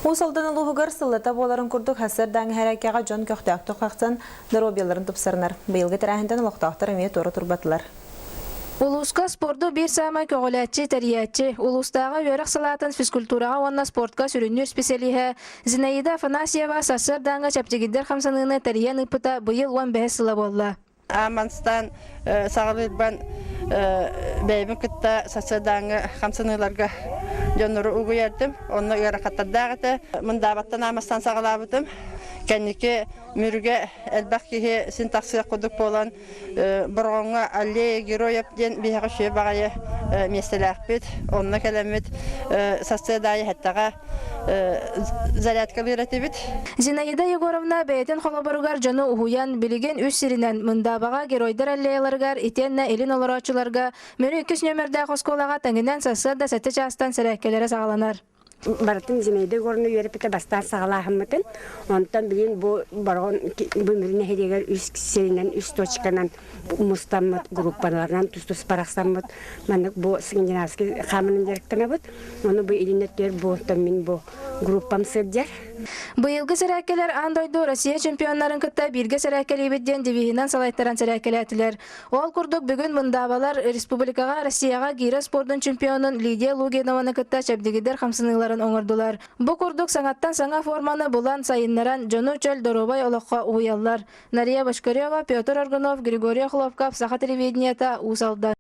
Уус Алдан улууһугар сыллата буоларын курдук сарсыардааҥы эһэрээккэҕэ дьон көхтөөхтүк хахсан доруобуйаларын тупсарынар. Быйылгы тэрээһинтэн олохтоохтор эмиэ туора турбатылар. Улууска спорду биир саамай көҕүлээччи, тэрийээччи, улуустааҕы үөрэх салаатын физкультураҕа уонна спортка сүрүннүүр специалиһэ Зинаида Афанасьева сарсыардааҥҥы чэбдигирдэр хамсаныыны тэрийэн ыыппыта быйыл 15 сыла буолла. Ааманстан саҕалыырбан бэйэбин кытта сарсыардааҥҥы хамсаныыларга дьоннору угуйардым. Онно ыарахаттардаах этэ. Мындаабаттан Аамастан саҕалаабытым. Кэнники Мүрүгэ элбэх киһи син тахсыах курдук буолан Бороҕоҥҥо Аллея Героев диэн биһиэхэ үчүгэй баҕайы миэстэлээхпит. Онно кэлэммит сарсыарда аайы эттэҕэ зарядкалыыр этибит. Зинаида Егоровна бэйэтин холобуругар дьону уһуйан, билигин үс сиринэн Мындаабаҕа Геройдар аллеяларыгар итиэннэ илин олорооччуларга Мүрү иккис нүөмэрдээх оскуолаҕа тэҥинэн сарсыарда сэттэ чаастан сэрээккэлэрэ саҕаланар. Барытын Зинаида Егоровна үөрэппитэ бастаан саҕалааһыммытын. Онтон билигин бу Бороҕон бу Мүрү нэһилиэгэр үс сиринэн, үс точканан мустаммыт, группаларынан тус-тус барахсаммыт. Маннык бу скандинавский хаамынан дьарыктанабыт. Ону бу илин өттүгэр бу оттон мин бу группам сылдьар. Быйылгы сэрээккэлэр аан дойду Россия чемпионнарын кытта бииргэ сэрээккэлиибит диэн девиһинэн салайтаран сэрээккэлээтилэр. Ол курдук бүгүн мындаабалар республикаҕа Россияҕа гиирэ спордун чемпионун Лидия Лугинованы кытта чэбдигирдэр хамсаныыларын оҥордулар. Бу курдук саҥаттан саҥа форманы булан, сайыннаран, дьону чөл доруобай олоххо уһуйаллар. Нария Бочкарева, Петр Аргунов, Григорий Охлопков, Саха телевидениета, Уус Алдан.